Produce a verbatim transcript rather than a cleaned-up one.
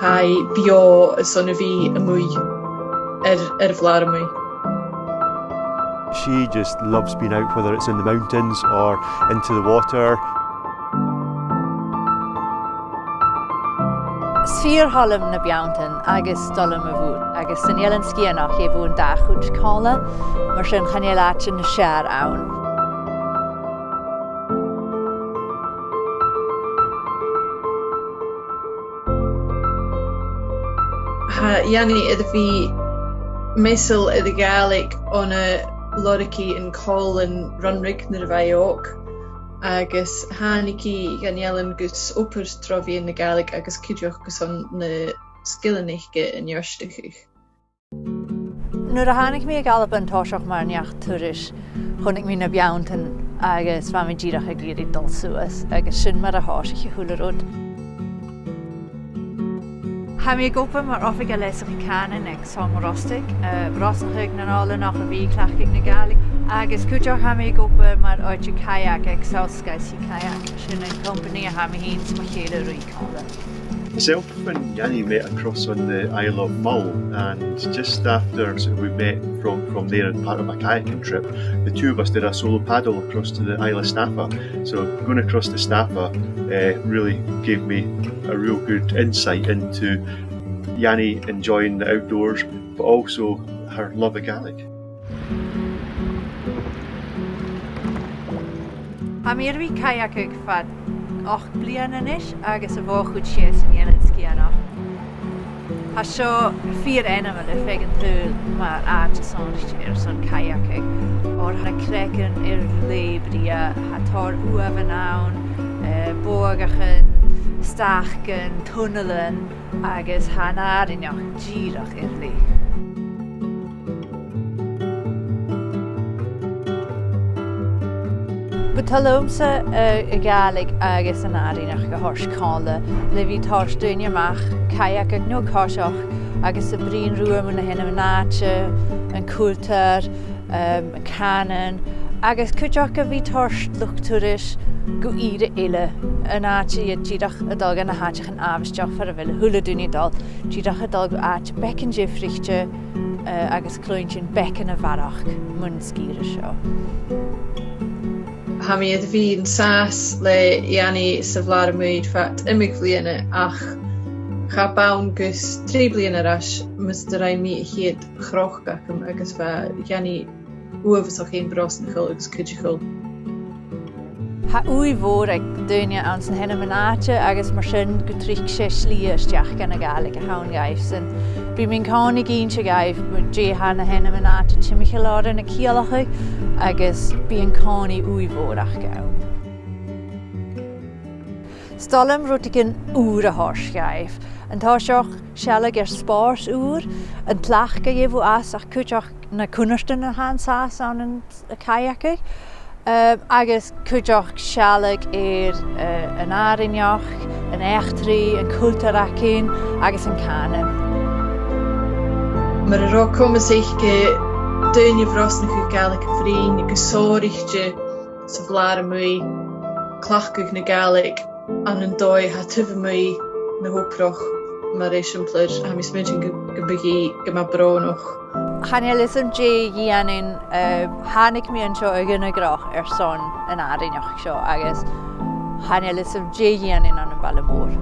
Tha i beò airson a bhith a-muigh air, air a' bhlàr a-muigh. She just loves being out, whether it's in the mountains or into the water. 'S fìor thoil leam na beanntan agus 's toil leam a' bhùrn, agus san Eilean Sgitheanach, tha e bhon dà chuid còmhla, mar sin chan eil àite nas fheàrr ann. Tha Yanny air a bhith measail air a' Ghàidhlig on a lorg i an còmhlan Runrig nuair a bha i òg, agus thàinig i dhan eilean gus obair tro mheadhan na Gàidhlig agus cuideachd gus an na sgilean aice a neartachadh. Nuair a thàinig mi a dh'Alba an toiseach mar neach-turais, chunnaic mi na beanntan agus bha mi dìreach ag iarraidh dol suas, agus sin mar a thòisich a h-uile rud. Tha mi ag obair mar oifigear leasachaidh cànain aig Sabhal Mòr Ostaig, eh, brosnachadh nan oileanach a bhith a' cleachdadh na Gàidhlig, agus cuideachd tha mi ag obair mar oide kayak aig South Sky Sea Kayak. Sin an companaidh a tha mi fhìn 's mo chèile a' ruith còmhla. Myself and Yanny met across on the Isle of Mull, and just after sort of we met from, from there and part of a kayaking trip, the two of us did a solo paddle across to the Isle of Staffa. So going across to Staffa, uh, really gave me a real good insight into Yanny enjoying the outdoors, but also her love of Gaelic. Tha mi air a bhith a' kayakadh fad ochd bliadhna a-nis agus a' mhòr-chuid shìos san Eilean Sgitheanach. Tha seo fìor ainmeil air feadh an t-saoghail mar àite sònraichte airson kayakadh. Oir tha na creagan air leth brèagha, tha tòrr uamhan ann, eh, bodhaigeachan, stacain, tunnealan, agus tha an àrainneachd dìreach air leth. Bu toil leamsa, eh, a' Ghàidhlig agus an àrainneachd a thoirt còmhla, le bhith a' toirt daoine a-mach, kayakadh no coiseachd, agus a' bruidhinn riutha mu na h-ainmean-àite, an cultar, um, an cànan, agus cuideachd a bhith a' toirt luchd-turais gu ìre eile, an àite iad dìreach a' dol gu na h-àiteachan àbhaisteach far a bheil a h-uile duine a' dol, dìreach a' dol gu àite beagan diofraichte, eh, agus cluinntinn beagan a bharrachd mun sgìre seo. Tha mi air a bhith an sàs le Yanny sa bhlàr a-muigh fad iomadh bliadhna, ach cha b' ann gus trì bliadhna air ais mus do rinn mi a' chiad chnoc agam agus bha Yanny uabhasach fhèin brosnachail agus cuideachail. Tha ùidh mhòr aig daoine anns na h-ainmean-àite agus mar sin gun tric 's e slighe a-steach dhan a' Ghàidhlig a th' ann dhaibhsan. Bidh mi an-còmhnaidh ag innse dhaibh mu dè tha na h-ainmean-àite timcheall orra na ciallachadh agus bidh an-còmhnaidh ùidh mhòr aca ann. Is toil leam rudeigin ùr a thoirt dhaibh. An toiseach, sealladh air spòrs ùr, an tlachd a gheibh thu às ach cuideachd na cunnartan a th' ann an sàs ann an, a' kayakadh, eh, agus cuideachd sealladh air, eh, an àrainneachd, an eachdraidh, an cultar againn agus an cànan. Mar a robh comas aig daoine a' brosnachadh Gàidhlig a' bhruidhinn, gu sònraichte sa bhlàr a-muigh, cleachdadh na Gàidhlig ann an dòigh a tha taobh a-muigh na h-obrach, mar eisimpleir, tha mi a' smaointinn gu, gum biodh i gu math brònach. Chan eil fhios agam dè dhèanainn, eh, thàinig mi an seo a Dhùn a' Ghnothach airson an àrainneachd seo, agus chan eil fhios agam dè dhèanainn ann am baile mòr.